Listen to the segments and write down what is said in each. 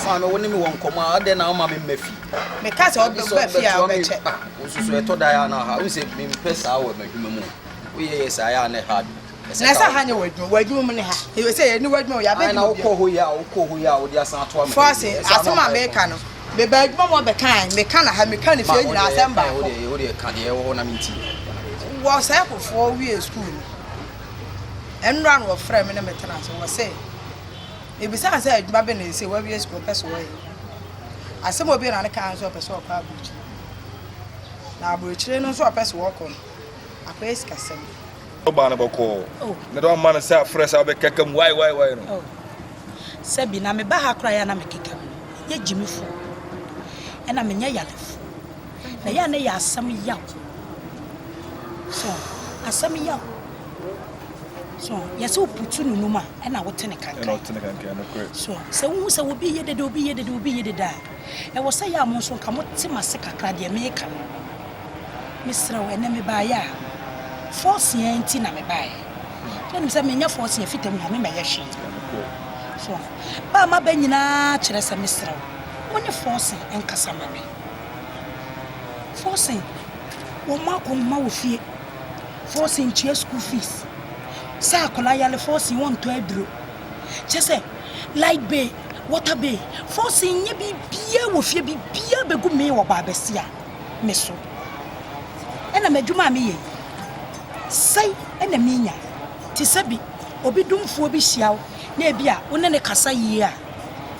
Maame, wo ne me wɔ nkɔmmɔ a, adɛn na woma me mma fie? Meka sɛ wobɛba fie a wobɛkyɛ. Ah, wo nso so ɛtɔ da a na ha. Wo sɛ mempɛ saa wɔ m'adwuma mu. Woyɛ yɛ saa yɛ a na ɛha adwuma. Na sɛ ha nyɛ w'adwuma, w'adwuma mu ne ha. Ɛyɛ sɛ yɛne w'adwuma wɔ yɛabɛdwuma Na wokɔ hɔ yi a, wokɔ hɔ yi a wode asan ato ama. Fɔse, asɛm a meka no, meba adwuma mu abɛka, meka na ha, meka ne fie nyinaa asɛm baako. Wo deɛ ka deɛ ɛwɔ hɔ na mentie. Wɔ sɛ kofoɔ wie sukuu no, ɛnnora na wɔfrɛ me ne metena ase, wɔ se, Mebisaa no sɛ adwuma bɛn na seesei wawie sukuu ɔpɛ sɛ ɔyɛ. Asɛm a obiara na ne kaa nso ɔpɛ sɛ ɔkɔ aburokyire. Na aburokyire no nso ɔpɛ sɛ ɔkɔ no, akɔyɛ sikasɛm. Ɔbaa no bɔkɔɔ. Na dɛ ɔma no sɛ afrɛ sɛ wobɛkeka mu wai wai wai no. Oh. Sɛbi na meba ha koraa yɛ a na mekeka mu. Menyɛ gyimifoɔ ɛna menyɛ yarefoɔ. Na ɛyɛ a na ɛyɛ asɛm yaw. So asɛm yaw. So yɛsɛ woputu no num a ɛna wote ne kankan. Ɛna wote ne kankan nokorɛ. So sɛ wohu sɛ obi yɛ dede obi yɛ dede obi yɛ dede a ɛwɔ sɛ yɛ a mo nso nka mote m'ase kakra deɛ meka no. Mesrɛ wo ɛnɛ mebaeɛ a fɔɔseɛ nti na mebaeɛ. So wonim sɛ menyɛ fɔɔseɛ fita mu ha memmɛyɛ hwee. So ba a maba nyinaa kyerɛ sɛ mesrɛ wo mo ne fɔɔse nkasa ma me. Fɔɔse wɔn akɔnhoma wɔ fie. Forcing ntua school fees sɛ akwadaa yare forcing wɔntɔ aduro kyɛ sɛ light bill water bill forcing nyɛ biribiara wɔ fie biribiara bɛgu me wɔ baabɛsi a me so ɛna m'adwuma a meyɛ yi sɛe ɛna menya te sɛ bi obi domfoɔ bi hyia wo na ebi a wo ne ne kasa yie a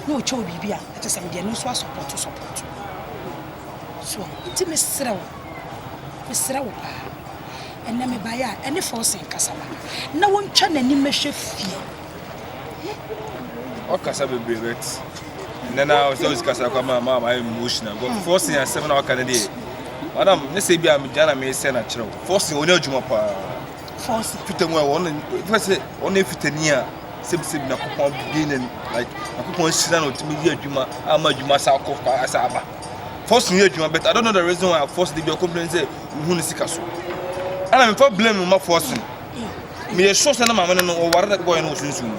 na ɔkyɛ wo biribi a ɛkyɛ sɛ medeɛ no nso asɔpɔto sɔpɔto so nti mesrɛ wo Mesrɛ wo paa, ɛnnɛ mebaeɛ a, ɛne Forson nkasa ma me na wɔntwa n'ani mmɛhwɛ fie. Ɔkasa bebree but nnɛ na ɔsɛ ɔsi kasa kɔ ama ama ayɛ emotional because Forson asɛm na ɔka no deɛ madam ne sɛ bi a megya na mesɛ na kyerɛw Forson ɔnyɛ adwuma paa. Forson fita mu a wɔn fɛ sɛ ɔno fitani a sɛbisɛbi na kɔpɔn bi na like na kɔpɔn hyira na ɔtumi yɛ adwuma ama adwuma sa akɔ asa aba. Force no yɛ adwuma but I don't know the reason why force de bi complain sɛ wohu ne sika so. Ɛna mefa blame ma force no. Meyɛ sure sɛ na maame no no ɔware that boy no wɔ sunsun mu.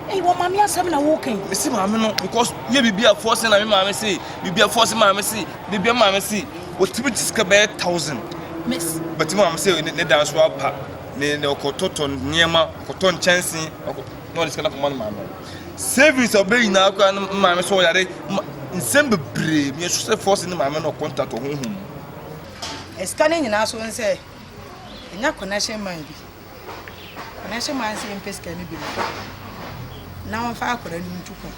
Ei, wɔ maame asɛm na woka yi. Mesi maame no because yɛ biribi a force na me maame se, biribi a force maame se, biribi a maame se, wɔtumi gye sika bɛyɛ thousand. Miss. But maame se ne dan so apa, ne ne ɔkɔtɔtɔ nneɛma, ɔkɔtɔ nkyɛnse, ɔkɔ na ɔde sika no akɔma ne maame. Savings a ɔbɛyɛ nyinaa koraa no maame sɛ ɔyare nsɛm bebree meyɛ sure sɛ force ne maame no contact wɔ honhom mu. Sika no nyinaa so nsɛ ɛnya connection man bi connection man sɛ yɛmpɛ sika no bi no na wɔmfa akwadaa no ntu kwan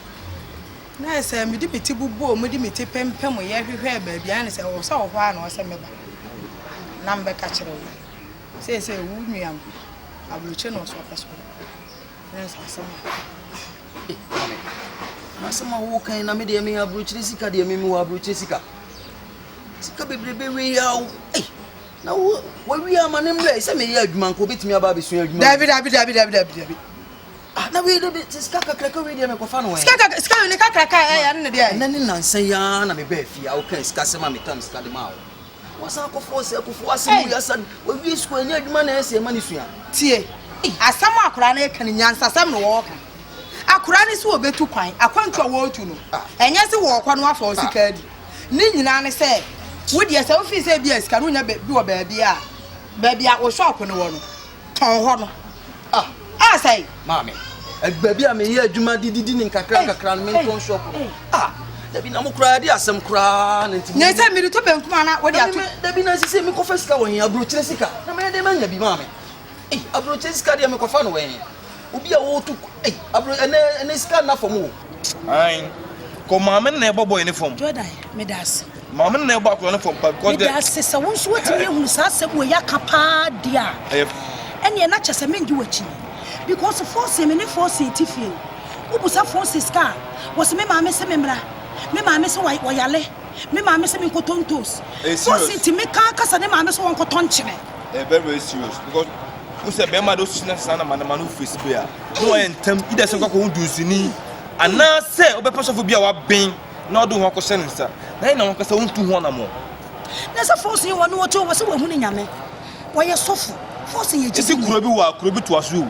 na sɛ mede me ti bobɔɔ mu de me ti pempem yɛ hwehwɛɛ baabi a ne sɛ wɔ sɛ wɔ hɔ a na ɔsɛ meba na mbɛka kyerɛ wo seesei wo nua no aburokyire na ɔsɛ ɔpɛ so Asɛm a woka yi na me deɛ me aburokyire sika deɛ me mewɔ aburokyire sika. Sika bebrebe wei a wo ei na wo wawie ama ne mmerɛ sɛ meyɛ adwuma nka obɛtumi aba abɛsua adwuma. Dabi dabi dabi dabi dabi dabi. Ah na wei de sika kakraka wei deɛ mekɔfa no ɛ. Sika kakra sika wei ne kakraka ɛyɛ ne deɛ. Ɛnɛ ne nansa yi ara na mebaa fie a woka sika sɛm a metam sika de maa wo. Wasan akɔfo ɔsɛ akɔfo asɛm wei asa wawie sukuu ɛnyɛ adwuma na ɛsɛ ɛma ne sua. Tie, asɛm a akwadaa no reka no nyansasɛm na wɔreka. Akwadaa no sɛ ɔbɛtu kwan, akwantu a wɔretu no, ɛnyɛ sɛ wɔrekɔ no afa wo sika adi. Ne nyinaa ne sɛ, wo deɛ sɛ wofii sɛ ebia sika no wonya bi wɔ baabi a, baabi a wo shop no wɔ no, tɔn hɔ no. Ah. Ah, sɛe. Maame, baabi a meyɛ adwuma de didi ne nkakra nkakra no mentɔn shop no. Ah, dabi na mo koraa de asɛm koraa na nti. Na sɛ mede to benkum ana wode ato. Dabi na sisi mekɔfa sika wɔ he aburokyire sika. Na mɛyɛ dɛn manya bi maame. Ei, aburokyire sika deɛ mekɔfa no wɔ he. Obi a wɔtu ei aburo ɛnɛ ɛnɛ sika nna fam o. Ae, kɔ maame no na ɛbɔ boy ne fam. Jordan, meda ase. Maame no na ɛbɔ akwadaa no fam pa because Meda ase sɛ wo nso woatumi ahunu saa asɛm wei aka paa deɛ a, ɛneɛ na kyɛ sɛ mengye w'akyi because Forson, me ne Forson te fie, wobusa Forson sika a, wɔse me maame se memmra, me maame se wɔyale, me maame se menkɔtɔ ntos. Forson tumi ka kasa ne maame sɛ wɔnkɔtɔ nkyene. Ɛyɛ very very serious because wo sɛ bɛrima de osisi na sesa na ma ne ma no face bi a na wayɛ ntɛm either sɛ ɔkɔ ho dunsini anaasɛ wobɛpɛ sɔfo bi a waben na ɔde wo ho akɔhyɛ ne nsa, na yɛ na wankasa wontu ho anammɔn. Na sɛ force yɛ wɔne wɔte wɔ sɛ wɔahunu Nyame, wɔyɛ sɔfo, force yɛ gyidi Ɛsi kuro bi wɔ a kuro bi toa so o.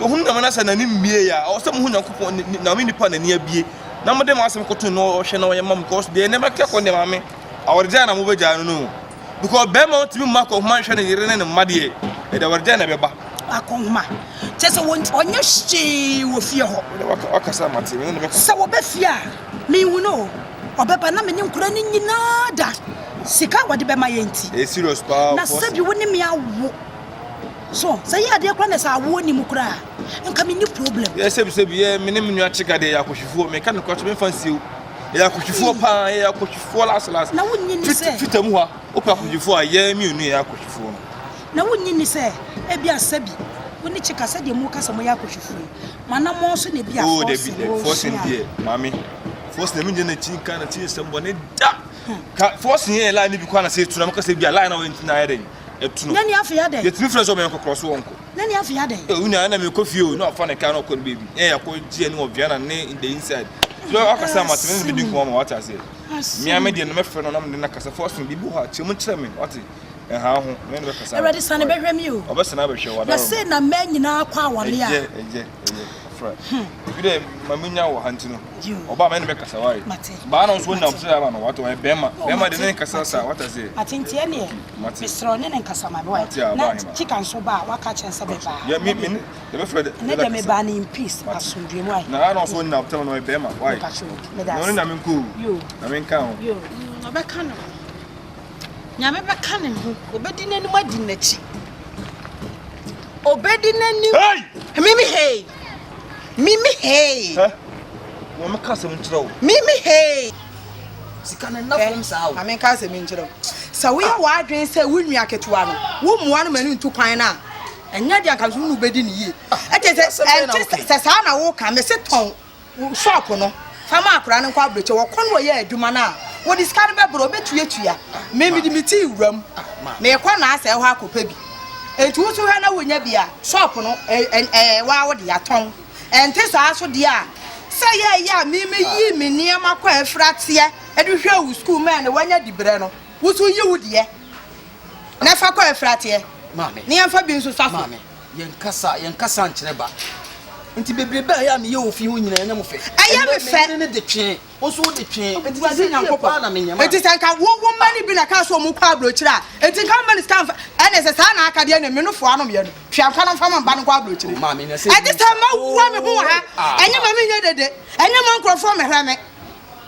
Ohunu Nyame na sɛ n'ani mmie a, ɔwɔ sɛ mohu Nyankopɔn, Nyame nipa n'ani abie. Na mode mo asɛm kɔto no ɔhwɛ na ɔyɛ ma mo because deɛ nneɛma kɛ kɔ deɛ maame awaregyae na mobɛgyae no no because bɛrima ɔntumi mma akɔhoma nhwɛ ne yere ne ne mma deɛ ɛde awaregyae na ɛbɛba. Akɔhoma kyɛ sɛ ɔnyɛ hwee wɔ fie hɔ. Wakasa mate me ne no bɛkasa. Sɛ wɔbɛ fie a menhu no o ɔbɛba na me ne nkora no nyinaa da sika a wɔde bɛma yɛn nti. Ɛyɛ serious paa. Na sɛbi wo ne me awo. So sɛ yɛ adeɛ koraa na sɛ awoɔ ni mu koraa nka me ni problem. Yɛ sɛbi sɛbi yɛ me ne me nua Chika deɛ yɛ akɔhwifoɔ me ka no koraa so me nfa nsie o yɛ akɔhwifoɔ paa yɛ akɔhwifoɔ last last. Na wo nyi ni sɛ. Fita mu hɔ a wopɛ akɔhwifoɔ a yɛ mmienu yɛ akɔhwifoɔ no. Na wo nyi ni sɛ ebi a sɛbi wo ne Chika sɛdeɛ mo ka sɛ mo yɛ akɔhwifoɔ yi mo anamɔn so na ebi a Oh forcing dabi dabi wo forcing sua. deɛ maame forcing deɛ me ngyina n'akyi nka n'akyi nsɛm bɔne da ka forcing yɛ line no bi koraa na sɛ etu na mo ka sɛ ebi a line na wɔyɛ nti na ayɛ dɛn. ɛtu no. Nani afei adɛn? Yɛtumi frɛ sɛ ɔbɛn kɔkorɔ so ɔnkɔ. Nani afei adɛn? Ee wunya ɛna mekɔ fie o na ɔfa ne kaa na ɔkɔ ne baabi. Yɛn yɛakɔ gye ɛne wɔ Vienna ne in the inside. So ɔkasa ama tene ne bɛdi nkɔmɔ ama wate aseɛ. Mea me deɛ no mɛfrɛ no na mede no akasa fɔ so biribi wɔ hɔ a kyerɛ mu kyerɛ me wate. Ɛha ho me ne bɛkasa. Awurade sane bɛhwɛ me o. Ɔbɛsane abɛhwɛ wo Na sei na mmaa nyinaa kɔ awale a. Ɛyɛ ɛyɛ ɛyɛ afra. Ebi dɛ ma menya wɔ ha nti no. Ɔbaa mɛ ne bɛkasa wae. Baa na nso nam sɛ ama no wate ɔyɛ bɛrima. Bɛrima de ne nkasa saa wate aseɛ. Mate nti ɛneɛ mesrɛ wo ne ne nkasa ma me wae. Na Chika nso ba a waka kyerɛ no sɛ mebaa. Yɛ me me ne yɛbɛfrɛ de. Ɛnɛ deɛ mebaa no in peace asomdwoe mu wae. Na ana nso nam tɛm no ɔyɛ bɛrima wae. Meda ase. Na ɔne na menkɔ o. Na menka ho. Ɔbɛka ne ho. Nyame bɛka ne ho. Ɔbɛdi n'anim adi n'akyi. Ɔbɛdi n'anim. Hey! Mimi hey. Mimi hey. Hɛ? Wɔn meka asɛm nkyerɛ wo. Mimi hey. Sika no nna fam saa o. Ma menka asɛm nkyerɛ wo. Sɛ woyɛ w'adwene sɛ wo nua ketewa no, wommoa no ma no ntu kwan no a, ɛnyɛ deɛ anka nso wo ne wobɛdi no yie. Ɛte sɛ ɛnte sɛ saa na woka, mese tɔn Wo shop no, fa ma akwadaa no nkɔ aburokyire. Wɔkɔ no wɔyɛ adwuma no a, wɔde sika no bɛbrɛ, ɔbɛtuatua. Me mede me tii wura mu. Meekɔ n'asɛe hɔ akɔpɛ bi. Enti wo nso hwɛ na wonya bi a, shop no, ɛyɛ waa wo dea, tɔn. Ɛnte saa nso deɛ a, sɛ yɛɛyɛ a me meyii me nneɛma kɔ afirateɛ de hwɛɛ wo sukuu ma ɛnɛ woanya diberɛ no, wo nso yi wo deɛ na fa kɔ afirateɛ na yɛmfa bi nso sa so. Yɛnkasa, yɛnkasa nkyerɛ ba. Nti bebrebe a ɛyɛ a meyɛ wɔ fie hɔ nyinaa ɛnyɛ mo fɛ. Ɛyɛ me Ɛnnɛ fɛ. me yere no de twee, wo nso wode twee. Nti Awurade sɛ yie Nyankopɔn. paa na menyɛ ma. Enti sɛ nka wo wo mma no bi na ɛkaa sɛ wɔn kɔ aburokyire a, enti nka womma no sika mfa, ɛne sɛ saa na aka deɛ ne me nofoa nom yɛ no, tua nkwa no mfa ma mba no nkɔ aburokyire. Oh, maame, na sɛ Ɛgye sɛ mawura me ho wɔ ha, Ah. ɛnyɛ ma menyɛ dede, ɛnyɛ ma nkurɔfoɔ mmɛhwɛ me.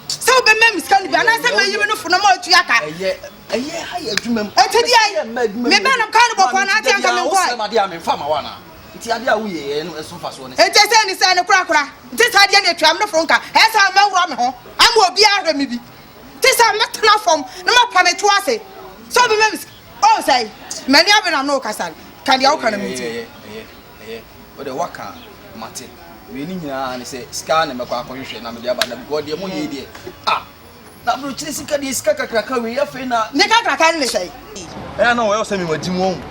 Sɛ wobɛma me sika no bi anaasɛ mayi me nofo no ma atua ka. Ɛyɛ, ɛyɛ ha yɛ adwuma mu. Enti deɛ, Ɛsɛ mma adwuma mu me ba no kaa no bɔkɔɔ na Maame, ate anka nti da biara menkɔe. wosrɛ me adeɛ a memfa ma wo anaa? Nti adeɛ a woyɛ yɛ no ɛso mfasoɔ ne sɛn? Enti ɛsɛ ne sɛ ne korakora nti saa deɛ na ɛtua me nofo nka, ɛyɛ sɛ mɛworɔ me ho ama obiara ahwɛ me bi. Nti sɛ mɛtena fam na mapa me to ase sɛ ɔbɛma me sika, oh sɛe, m'ani abere na me ne wo kasa no, ka deɛ woka no mentie. Ɛyɛ, ɛyɛ, ɛyɛ, wo deɛ woaka a mate. Wei ne nyinaa ne sɛ sika na mɛkɔ akɔhwehwɛ na mede aba na because deɛ moyɛ yi deɛ ah na aburokyire sika deɛ sika kakraka wei afei na. Ne kakraka no ne sɛn? Ɛyɛ na wɔyɛ sɛ mewɔ gyi mu ɔn.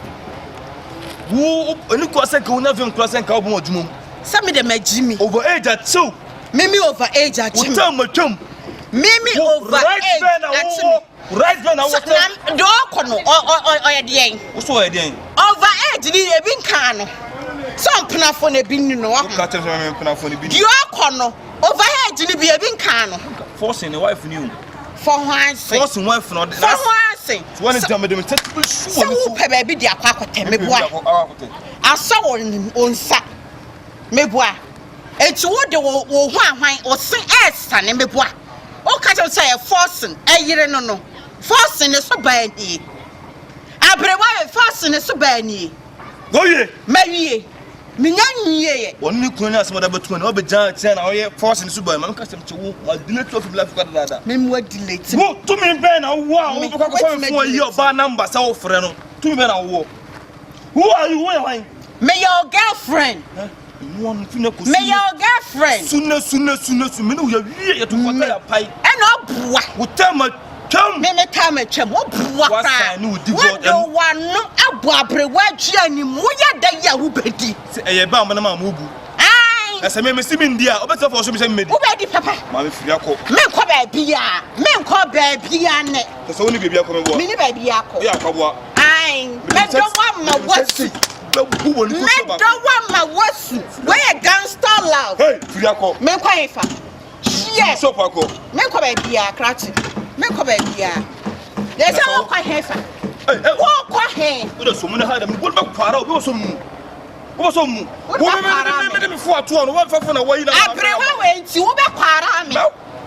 Wo ɛni kura sɛ nka wonya vim kura sɛ nka wobɔ adwuma mu. Sɛ me de magyi mi. Over age akyew. Me me over age akye me. Wo time atwam. Me me over age akye me. Right bɛn na wowɔ sɛ. Na deɛ ɔkɔ no ɔyɛ deɛn. Wo so ɔyɛ deɛn. Over age ni ebi nkaa no. Sɛ mpenafo na ebi ni no. Woka kyerɛ sɛ mpenafo na ebi ni. Deɛ ɔkɔ no over age ni bi ebi nkaa no. Forcing ne wife ni o. Fɔ ho ase. Forcing wife na ɔde. Fɔ ho ase. So wɔn gyama de mi sɛ ti su wɔ ne so. Sɛ so. wopɛ baabi de akɔ akɔtɛ meboa. Asɔ wɔ nsa meboa. Enti wo de wo wo ho ahwan wo se ɛresane meboa. Woka kyerɛ sɛ ɛyɛ forcing ɛyere no no forcing ne so baa nie. Aberewa yɛ forcing ne so baa nie. Wɔwie. Mawie. Menya nwieɛ. Wɔne ne kunu ne asɛm ɔde abɛto ani wabɛgyina akyerɛ na ɔyɛ forcing ne so baa maame ka sɛm kyɛ wo ma delete ofi life kɔ dadaada. Me mu adelete. Wo tumi bɛn na wowɔ a wobɛkɔ akɔfa me fon ayi ɔbaa number sɛ wofrɛ no tumi bɛn na wowɔ. Who are you? Woyɛ hwan? Meyɛ wo girlfriend. Meyɛ wo girlfriend. Sune sune sune sune mene wo yɛ wie yɛ to fata yɛ pai. Ɛna ɔboa. Wo time atwam. Me me time atwam. Woboa koraa. Wode w'ano abɔ aberewa adua ne mu. Woyɛ dɛ yi a wobɛdi. Sɛ ɛyɛ ba a mo nam a mo bu. Ae. Na sɛ me mesi mendi a wobɛtena fɔ so me sɛ memmɛdi. Wobɛdi papa. Maame firi akɔ. Menkɔ baabiara. Menkɔ baabiara nɛ. Sɛ sɛ wo ne baabi akɔ meboa. Me ne baabi akɔ. Woyɛ akwaboa. Ae. Mɛdɔ wo ama woasu. Mɛdɔ wo ama woasu. Wei yɛ gangster love. Hey, firi akɔ. Menkɔ hefa? Fie. Shop akɔ. Menkɔ baabiara krakye. Menkɔ baabiara. Yɛ sɛ wokɔ he fa? Wokɔ he? Wode so mu ne ha dɛ mebɔ no bɛkwara obi wɔ so mu. Wobɛ so mu. Wode bɛkwara me. Mede me fo atoɔ no wɔmfa fo na wɔyi na. Aberewa wei nti wobɛkwara me.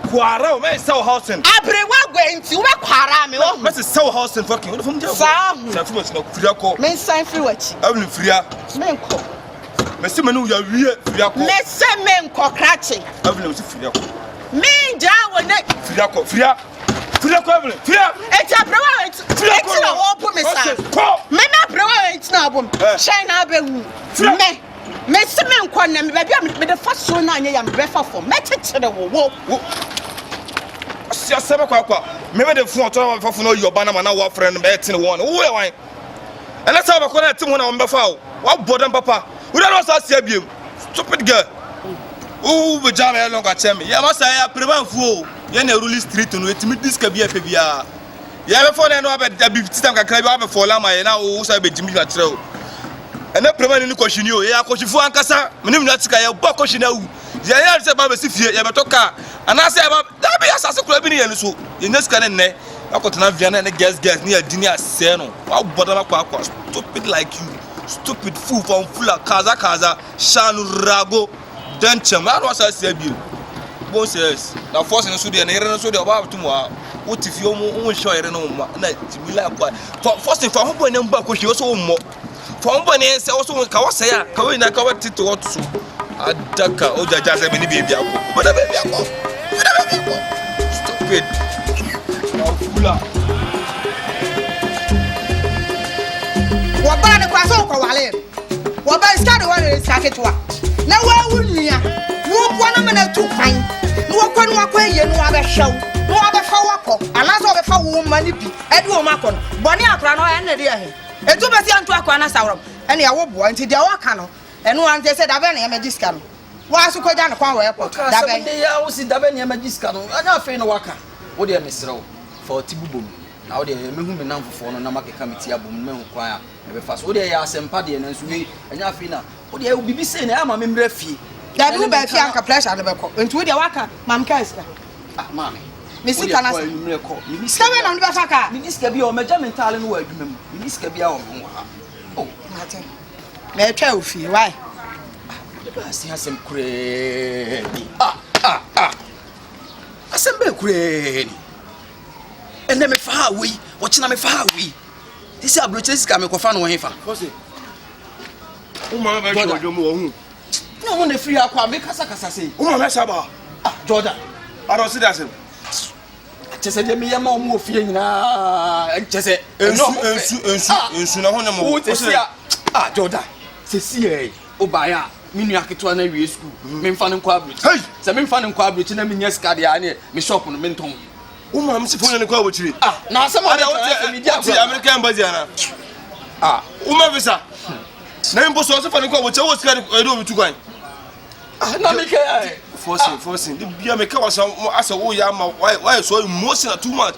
Kwara o mɛsɛ wo house. Aberewa wei nti wobɛkwara me wɔhu. Mɛsɛ wo house fucking. Wode fam gya. Saa ho. Sɛ firi w'akyi na firia kɔ. Mensan firi w'akyi. Evelyn firia. Menkɔ. Mɛsɛ mene wo yɛwie firia kɔ. Mɛsɛ menkɔ krakye. Evelyn mɛsɛ firia kɔ. Mengyaa wo ne. Firia kɔ firia. Firia kɔ Evelyn firia. Eti aberewa wei nti. Eti na wɔbu me saa. Kɔ. Mɛmɛ aberewa wei nti na wɔbu me. Hyɛn na abɛwu. Mɛ. Mese menkɔ nnɛ, me baabi a mede fa soro no anyɛ yɛ a mebɛfa fam. Mɛkyekyere wo, wo. Wo. Ɔsi asɛm akɔ akɔ. Me mede fon ɔtɔ na wɔbɛfa fon na ɔyi ɔba na ma na wɔafrɛ no bɛyɛ tene wɔn. Wo yɛ wan? Ɛnɛ sɛ wɔbɛkɔ na ɛtem hɔ na wɔbɛfa wo. Wabɔ dam papa. Wo dɛ na ɔsa asia biem. Stupid girl. Wo bɛgya me long akyɛ me. Yɛ masa yɛ apremanfoɔ o. Yɛ na ruli street no. Ɛtumi di sika bi a ɛpɛ biara. Yɛbɛfɔ no ɛno abɛ dabi titam kakra bi wabɛfɔ lama yɛ na wo sa bɛgyimi akyerɛ o. Ɛnɛ prɛma ne ne kɔhwini o yɛyɛ akɔhwifoɔ ankasa mene me nua sika yɛbɔ akɔhwi no awu yɛyɛ ade sɛ ba bɛsi fie yɛbɛtɔ kaa anaasɛ yɛba dabi asase koraa bi ne yɛn so yɛnya sika ne nnɛ akɔtena via ne girls girls ne yɛdi ne asɛe no wabɔ dam akɔ akɔ stupid like you stupid fool from fula kaza kaza shanu rago dɛnkyɛm na wasa asia bio bon sɛ na force no so deɛ ne yere no so deɛ ɔba abɛtom wɔ ha wote fie wɔn wɔn nhyɛ ɔyere no mma na tumi la akɔ fa force fa ho bɔ ne mbɔ akɔhwie wɔ so wɔn mmɔ fa ho bɔ ne sɛ wɔ so ka wɔsɛe a ka wɔn nyinaa ka wɔtete wɔ so adaka ogyagya sɛ mene baabi akɔ wobɛda baabi akɔ wobɛda baabi akɔ stupid wafula Wɔbaa no koraa sɛ wokɔwaree no. Wɔbaa sika de wɔyɛ sika ketewa. Na woawo nua, woboa no ma no atu kwan. Na wɔkɔ no wakɔ ayie no wabɛhwɛ wo. Na wabɛfa wo akɔ. Anaasɛ ɔbɛfa wo mma no bi de wɔn akɔ no. Bɔne akora no ɔyɛ no na ɛde ahe. Enti wobɛsi anto akora no asaworam. Ɛnea woboa nti deɛ wɔka no ɛno ara nti sɛ dabɛn na yɛmɛgye sika no. Woa so kɔgya no kwan wɔ airport. Woka asɛm Dabɛn. de yɛ a wosi dabɛn na yɛmɛgye sika no. Ɛnyɛ afei na waka. Wo deɛ mesrɛ wo, fa wo ti bobɔ mu. Na wo deɛ mɛhu me nnamfofoɔ no na makeka me ti abom na mahu kwan a Ɛbɛfa so. Wo deɛ yɛ asɛmpa deɛ nanso wei ɛnyɛ afei na wo deɛ biribi sei na ɛyɛ ama me mmerɛ fie. Dabi wo baa fie anka pressure no bɛkɔ nti wo deɛ waka ma me kaa sika. Ah maame. Me sika na sa. Mmerɛ kɔ. Me ni sika bɛn na me bɛfa kaa. Me ni sika bi a ɔmɛgya me ntaale no wɔ adwuma mu. Me ni sika bi a wɔ me ho wɔ ha. Oh. Mate. Mɛtwa wo fie why? Ah, wode bɛ ase asɛm koraa ni. Ah ah ah. Asɛm bɛɛ koraa ni. Ɛnɛ mefa ha wei, ɔkyena mefa ha wei. Te sɛ aburokyire sika mekɔfa no wɔ hefa? Kɔse. Wo maame bɛhwɛ wɔ dwom wɔ hu. Na ɔmo na efiri akɔ a mekasakasa sei. Wo maame asa ba. Ah, Jordan. Ada ɔsi da asɛm. Kyɛ sɛ deɛ meyɛ ma ɔmo wɔ fie nyinaa kyɛ sɛ. Nsu nsu nsu ah. nsu na ho ne mo. Wo te si a ah Jordan sɛ si yɛ o ba ya me nua ketewa na wie sukuu memfa no nkɔ aburokyi. Sɛ memfa no nkɔ aburokyi na menya sika deɛ a ne me shop no mentɔn. Wo maame si fone no kɔ abokyiri. Ah, na asɛm a ɔka sɛ medi agorɔ. Wote American embassy ana? Ah, wo ma visa. Na mpo sɛ ɔsɛ fa no kɔ abokyiri, wo sika de obi tu kwan. Ah, na meka ɛ. Forcing, forcing. De bia meka wasa asɛ wo ya ma why why so emotional too much.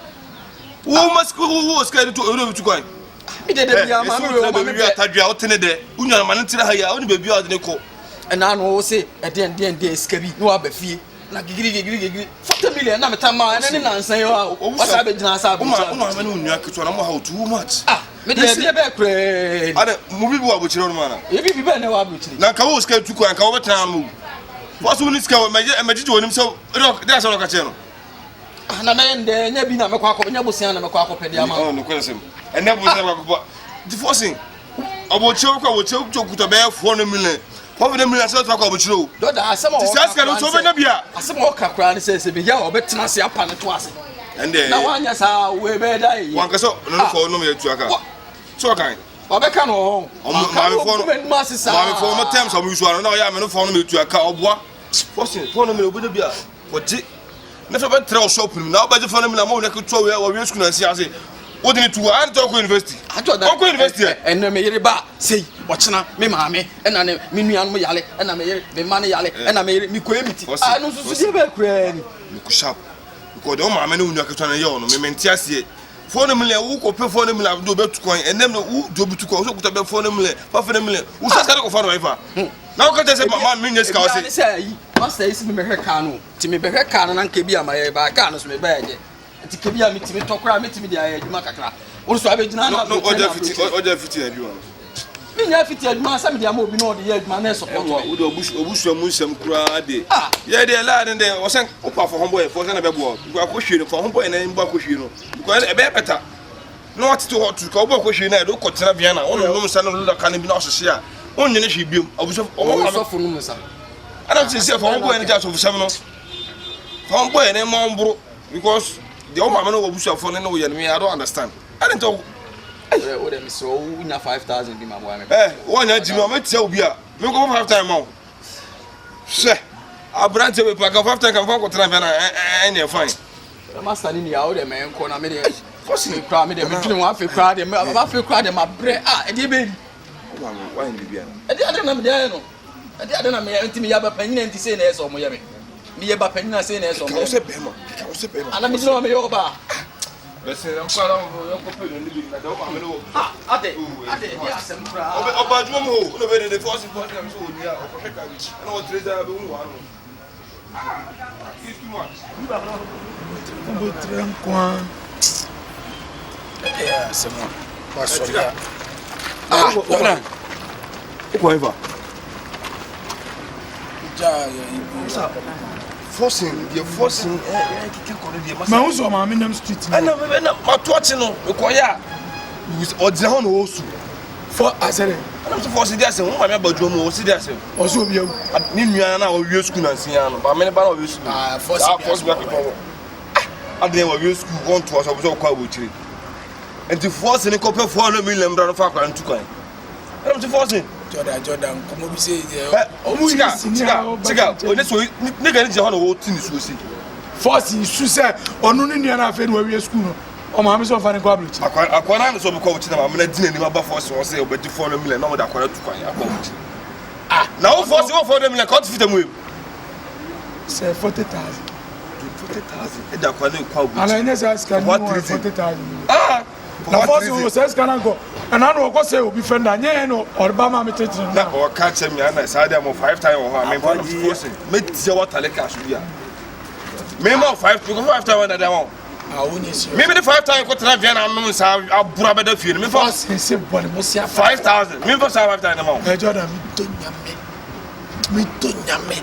Wo ma sika wo sika de to obi tu kwan. Me de de bia ma me wo ma me bɛ. Atadua wo tene de. Wo nua ma ne tena ha ya, wo ne baabi a ɔde ne kɔ. Ɛna no wo se ɛdeɛn deɛn deɛn sika bi na waba fie. Na gigiri gigiri gigiri 40 million na meta ma ɛne ne nansa yi a wasa abɛgyina asa abɛgyina. Wo maame ne wo nua ketewa na mo ha wo too much. Ah, me deɛ ɛdeɛ bɛɛ koraa ni. Ada mo bibi wɔ abokyerɛ no mu ana? Ebi bi bɛɛ na ɛwɔ abokyerɛ. Na nka wo sika tu kwan nka wɔbɛtena ano mu. Wɔso wo ne sika wɔ mɛgye mɛgyegye wɔ nim sɛ ɛde asɛm na ɔka kyerɛ no. Ah, na mɛyɛ ndɛ nyɛ bi na mɛkɔ akɔ nyɛ bosia na mɛkɔ akɔpɛ de ama. Ɔno nokorɛ sɛm ɛnɛ bosia na mɛkɔ akɔpɛ. Nti fɔsin abokyerɛ wokɔ abokyerɛ wokɔ kuta bɛyɛ 400 million. Wɔn fana mi asɛ ɔtɔ akɔ abukyire o. Dɔda asɛm a ɔka koraa ne sɛ asɛm a ɔka koraa ne sɛ sɛ meyɛ a ɔbɛtena ase apa ne to ase. Ɛnde na wanyɛ saa wei bɛyɛ da yɛ. Wankasa ɔno ne fɔ ɔnom yɛ tua ka. So ɔkan. Ɔbɛka no wɔ hɔ. Ɔmo maamefo no maamefo ɔmo tɛm sɛ ɔmo yusu ano na ɔyɛ amene fɔ ɔnom yɛ tua ka ɔboa. Fɔsin fɔ ɔnom yɛ obi de bi a kɔgye ne fɛ bɛtrɛ wɔ shop no mu na wobɛgye fɔ no mu na ma wo ne ketewa wei wɔwie sukuu na nsi ase wode ne tu hɔ ante ɔkɔ university ɔkɔ university ɛ ɛnɛ me yere ba sei ɔkyena me maame ɛna ne me nuanom yale ɛna me yere me mma no yale ɛna me yere mekɔɛ me ti ah no nso so deɛ bɛɛ koraa ni mekɔ sharp because deɛ wo maame ne wo nua ketewa no yɛ ɔno me mente aseɛ fɔ no mu lɛ wokɔ pɛ fɔ no mu lɛ de wobɛtu kwan ɛnɛ no wo de obi tu kwan wo sɛ kuta bɛ fɔ no mu lɛ fa fɔ no mu lɛ wo sɛ sika de kɔfa no ɛfa na woka kyerɛ sɛ ma menyɛ sika wo se ebi a ne sɛ ayi. Master yi si me mɛhwɛ kaa no nti mebɛhwɛ kaa no na nka bi a mayɛ baa kaa no so mebɛyɛ dɛ nti ka bi a metumi tɔ koraa metumi de ayɛ adwuma kakra wo nso abɛgyina na ɔgya fiti ɔgya fiti adwuma no menya fiti adwuma sɛ mede ama obi na ɔde yɛ adwuma na ɛsɔpɔtɔ me wode ɔbusua mu nsɛm koraa de ah. yɛ deɛ laa ne deɛ ɔsɛ wokɔ afɔ ho bɔyɛ fɔ sɛ na bɛboa akɔhwie no fa ho bɔyɛ na mbɔ akɔhwie no because ɛbɛyɛ bɛta na watete hɔ tu ka wobɔ kɔhwie na ɛde wokɔtena Vienna wononom nsa no loda ka no bi na ɔhyehye a wonnwene hwee biom abusua ɔwɔ sɔfo nom nsa ɛna sɛ sɛ fa ho bɔyɛ no gya asɔfosɛm no fa ho bɔyɛ no ma ɔmboro because deɛ wo maame no wɔ abusuafoɔ no ne woyɛ no me I don't understand ɛne nti wo dɛ mesrɛ wo wonya 5000 bi ma boa me ɛ woanya gyimi a mɛtia wo bi a menkɔfa 5000 ma wo hwɛ aberanteɛ wei pa ka 5000 ka mefa nkɔtena Vienna ɛnyɛ fine Master ne nua wo deɛ mɛ nkɔ na me deɛ me kura me deɛ me dwene ho afei kura deɛ afei kura deɛ ma brɛ a ɛdeɛ bɛyi ɛdeɛ ade na me deɛ ayɛ no ɛdeɛ ade na me nti me yɛ ba panyin nti sei na ɛsɛ ɔmo yɛ me me yɛ ba panyin sei na ɛsɛ ɔmo yɛ me ana me gyina hɔ me yɛ ɔbaa ade ade ɛdeɛ asɛm koraa ɔba adwuma mu hɔ na ɔbɛyɛ dede fɔsi fɔsi na me sɛ ɔni a ɔkɔhwɛ ka bi ɛna ɔtire sɛ abɛhu wɔ ano. Abotire nko ara. Ɛyɛ asɛm a wasɔre a. Ah, Jordan. Wokɔ hefa? Gya yɛ ibu. Forcing, deɛ forcing ɛkeka kɔ no deɛ masa. Mahu sɛ ɔmaame nam street no. Ɛna ɛna mato akyi no mekɔyɛ a ɔgyina hɔ na ɔresu. Fɔ asɛ dɛ. Ɛna sɛ forcing deɛ asɛm, wo maame aba adwuma mu ɔsi deɛ asɛm. Ɔsɛ obi awu. Ne nua na ɔwie sukuu nansi ya no, maame ne ba na ɔwie sukuu. Ah, force Saa force bi akeka hɔ. Ah, adeɛ wɔwie sukuu wɔntoa so ɔbɛsɛ ɔkɔ aburokyire. Nti force ne kɔpɛ foɔ no million bra no fa akora no tu kwan. Ɛna sɛ force. Jɔda Jɔda nkɔmɔ bi sɛ yɛ. Ɛ ɔmo sika sika sika ɔne so ne ka ne gyina hɔ na ɔte ne suo si. Force su sɛ ɔno ne nua no afei na wawie sukuu no ɔmaame sɛ ɔfa ne nkɔ aburokyire. Akwa akwa na sɛ ɔbɛkɔ aburokyire na maame no adi n'anim aba force wɔn sɛ ɔbɛgye foɔ no million na ɔde akwa no atu kwan akɔ aburokyire. Ah, na wo force wo foɔ no million ka ɔte fita mu em. Sɛ 40,000. 40,000 ɛde akwa no kɔ aburokyire. Ana ɛnyɛ saa sika no mu 40,000. Ah. Na force wo sɛ sika no nkɔ. Ɛna na ɔkɔ sɛ obi fɛn da nyɛ yɛn na ɔreba ma me tete no. Na ɔka kyerɛ me ana saa deɛ mo 5 time wɔ hɔ a memfa no force metia watale cash bi a. Mema 5 5 time wɔ dada wɔn. Me me de 5000 kɔ tena Vienna anom nsa aboro abɛda fie no. Me fa. Ɔsese bɔ ne bosia. 5000. Me fa saa 5000 na ma wo. Ɛjɔ na me to nyame. Me to nyame.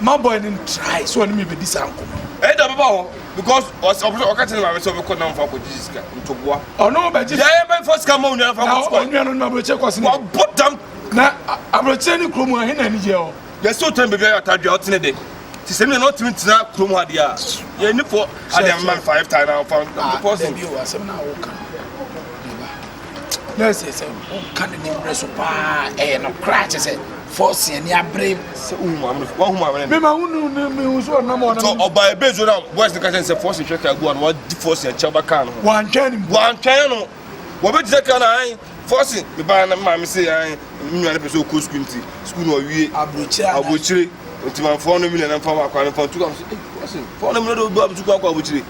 Ma boy no try so ɔne me bɛdi saa nkɔmmɔ. Ɛyɛ da bɛba hɔ because ɔsɛ ɔka kyerɛ ne maame sɛ ɔbɛkɔ nam fa akɔgye sika ntoboa. Ɔno bɛgye. Yɛ yɛ bɛfa sika ma onua fa kɔ sukuu. Onua no na aburokyire kɔ sene. Wabɔ dam. Na aburokyire ne kurom ahe na anigye wɔ. Yɛsɛ wotena baabi a atadwe a wotene de. Te sɛ nea ɔtumi tena kurom ha deɛ a, yɛn ni fɔ adeɛ ama no 5000 afa ah, dabi o asɛm na woka no ba na ɛsɛ sɛ woka ne ne mmerɛ so paa ɛyɛ no koraa kyɛ sɛ fɔɔse ani abere sɛ wohu maame no woahu maame no mema wo nu ne mehu so ɔnam ɔnam nti ɔba ebe zo na boys no ka kyɛn sɛ fɔɔse hwɛ kaa gu a na wadi fɔɔse akyɛ ɔba kaa no ho wantwɛn ne mpo wantwɛn no wɔbɛgyina kaa no an fɔɔse mebaa na maame se an me nua no pɛ sɛ ɔkɔ sukuu nti sukuu no ɔwie aburokyire nti ma fɔɔ no mi na mfa ma akwa no mfa ntu kam so eh fɔɔse fɔɔ no mi na de obi abutu kɔ akɔ aburokyire.